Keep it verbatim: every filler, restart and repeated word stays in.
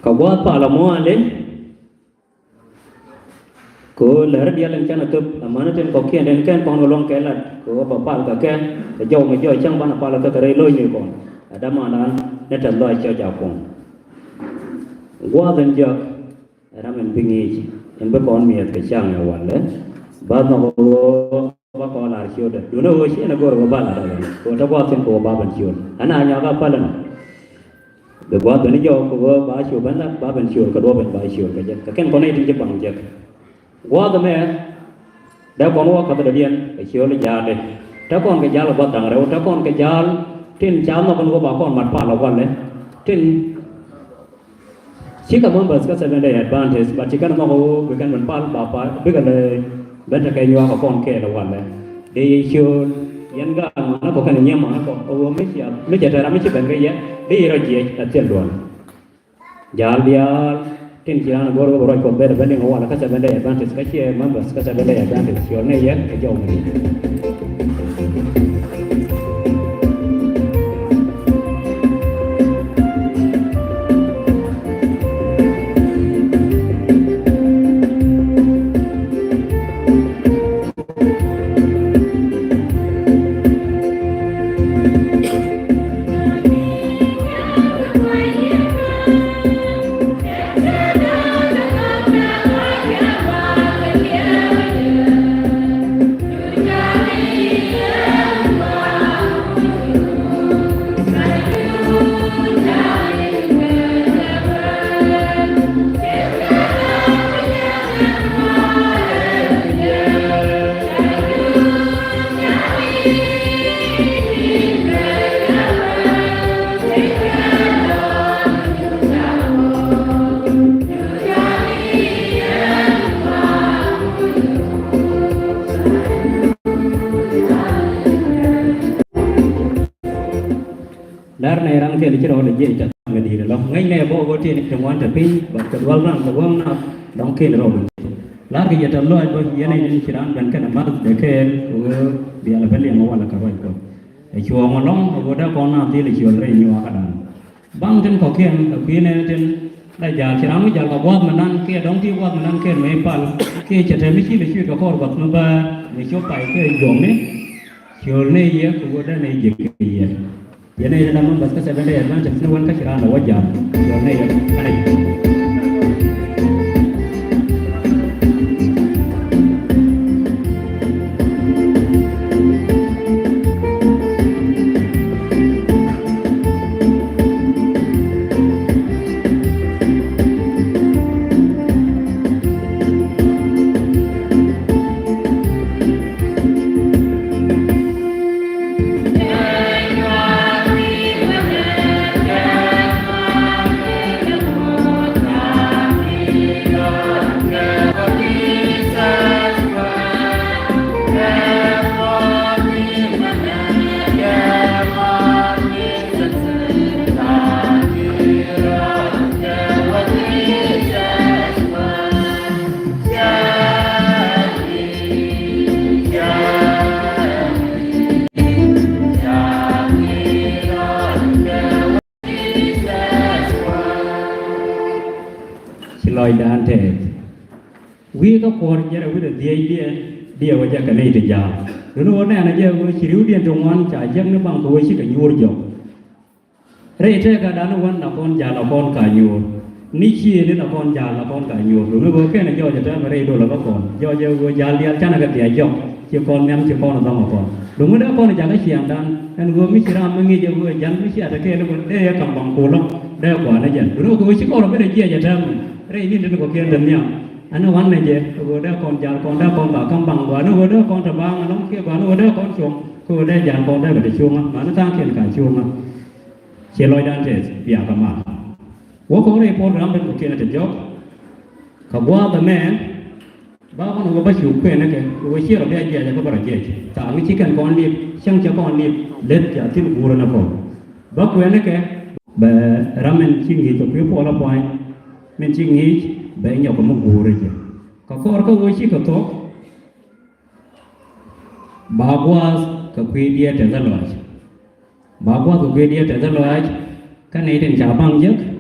Kɛ gua̱a̱th palä mua̱a̱li. Kɛ ɣöö läri diaal in canɛ thöp amäni tin kɔ̱kiɛn tin kɛn kɔn kɛ luɔ̱ŋ kɛ lat kɛ ɣöö bɛ pal kɛ kɛ kɛ jɔw mi jɔɔc cäŋ banɛ pal kɛ kɛ rɛy lo̱cnikɔn. Ɛ dämandan ni tɛth lɔaac cɔc a kuɔ̱ŋ. Gua̱a̱th in jɔak ɛ ram in bi ŋi̱i̱c in bi kɔn mi̱eth kɛ ca̱ŋ ɛ walɛ. Ba nhɔk ɣöö ba kɔn lar ciötdɛ duundɛ ɣöö ciɛ ni go̱r ɣöö ba lar ɛ walɛ kɛ ɣöö te gua̱a̱th thi̱n kɛ ɣöö ba ben ciöt ɛn a nyɔak a päl ɛnɔ. Bi gua̱a̱th ben jɔɔk kɛ ɣöö ba ciöt ben lat ba ben ciöt kɛ duɔ̱ɔ̱p in ba ciöt kɛ jɛ kɛ kɛn kɔn nɛy tin ci baŋ jek. Gua̱a̱th ɛmɛ dee kɔn wä ka̱th dɔ̱diɛn kɛ ciöl ja̱a̱li. Te kɔn kɛ ja̱a̱l kɛ gua̱th da̱ŋ rɛw te kɔn kɛ ja̱a̱l tin ca nhɔk kɛn wä ba kɔn mat pal ɛ walɛ tin Cikɛ members kä Seven Day Adventist, but ci kɛn nhɔk ɣöö bi kɛn ben pal ba pal bikɛ lɛ ben tekɛ nyuak kɛ kɔn kɛɛl walɛ. Dee yɛ ciöl yɛn gaat manä kɔ kɛn nyiee manä kɔ ɣöö mi cia mi cɛ tɛ̈r ram mi ci ben kä yɛ dee yɛ rɔ jiɛc ɛ thil duɔl. Ja̱a̱l diaal tin ci raan go̱r ɣöö bi ruac Kuɔth ben ben liŋ walɛ kä Seven Day Adventist kä ciɛ members kä Seven Day Adventist ciöl ni yɛ kɛ jɔw mi. Lar nɛ ram kɛl ci rɔɔdɛ jiɛc tɛ tha̱a̱ŋ kɛ di̱i̱t ɛlɔ ŋäc nɛ bä ɣöö tëë ni ti ŋuan te piny bä kɛ dual ram kɛ wäŋ nath dɔ̱ŋ ken rɔɔdɛ. Lar kɛ jɛ tɛ lɔc bä yɛn ni ci ram ben kɛn ɛ math dee kɛɛl kɛ ɣöö bial ɛ bä liɛŋ ɛ walɛ kɛ ruac Kuɔth. Ɛ cuɔ̱ɔ̱ŋ ɛlɔ̱ŋ ɛ ɣöö dee kɔn nath dhil ɛ ciöl rɛy nyuakä dan. Baŋ tin kɔ̱kiɛn kɛ kui̱ nɛn tin la ja̱a̱l ci ram mi ja̱a̱l kɛ gua̱a̱th mi nan kiɛ dɔ̱ŋ ti gua̱a̱th mi nan kɛn mëë pal kiɛ cɛ te mi ci lɛ cui̱t kɛ kɔr gua̱th mi bäär mi cop pay kiɛ juɔ̱kni. Ciöl ni yɛ kɛ ɣöö dee ni ji̱ kɛ yɛ. Yɛn ni yɛn a members kä Seven Day Adventist ni wän kä ci raan a wä jam. Ciöl ni yɛ. Ci lɔcdan tɛth. Wi̱i̱ kä kuɔr jɛrɛ wi̱cdɛ dhiecdiɛn diɛ wä jɛ kɛ nɛy ti ja̱a̱l. Duŋni ɣöö nɛnɛ jɛ ɣöö ci ri̱wdiɛn ti ŋuan ca jek ni baŋ kɛ ɣöö cikɛ nyuur jɔk. Rɛy tëëkädan wän la kɔn ja̱a̱l la kɔn ka nyuur. Ni ciëëni la kɔn ja̱a̱l la kɔn ka nyuur. Duŋni ɣöö kɛn jɔɔcɛ täämɛ rɛy dolä kä kɔn. Jɔɔcɛ ɣöö ja̱a̱l diaal canɛ kɛ thia̱c jɔk. Ci kɔn nhiam ci kɔn dhɔŋ ɛ kɔn. Duŋni dee kɔn jakä ciaŋdan. Ɛn ɣöö mi ci ram mi ŋi̱i̱c ɛ ɣöö ɛ ja̱l mi cia te kɛɛl ɛ ɣöö dee yɛ ka̱m baŋ kulä. Dee kua̱n ɛ jɛn. Duŋni ɣöö ci kɔn rɔ bi dee jiɛc ɛ täämɛ. Rɛy ni̱n tin kɔ̱kiɛn te nhiam. Ɛn ɣän nɛ jɛ ɛ ɣöö dee kɔn ja̱a̱l kɔn dee kɔn ba ka̱m baŋ gɔaa ni ɣöö dee kɔn te baaŋ ɛlɔ̱ŋ kiɛ gɔaa ni ɣöö dee kɔn cuɔ̱ŋ. Kɛ ɣöö dee ja̱a̱l kɔn dee bɛ te cuŋä. Mani tha̱a̱ŋkiɛn ka cuŋä. Ciɛ lɔcdan tɛth bia kɛ mal. Wä kɔn rɛy program den kɔ̱kiɛn te jɔk. Kɛ gua̱a̱th ɛmɛ ba kɔn wä ba cu kuɛn kɛ wä ciɛ rɔ bia jiɛc kɛ bä rɔ jiɛc. Thaak mi ci kɛn kɔn liep cäŋ cɛ kɔn liep leth ca thil guurä ni kɔn. Ba kuɛn kɛ bɛ ram min ci ŋi̱i̱c kɛ kui̱ puɔl a pua̱ny min ci ŋi̱i̱c bɛ nyɔk kɛ mi guurä jɛ. Kɛ kɔr kä wä ci kɛ thok. Ba gua̱a̱th kɛ kui̱ diɛɛr tɛth ɛ lɔaac. Ba gua̱a̱th kɛ kui̱ diɛɛr tɛth ɛ lɔaac. Kä nɛy tin ca baŋ jek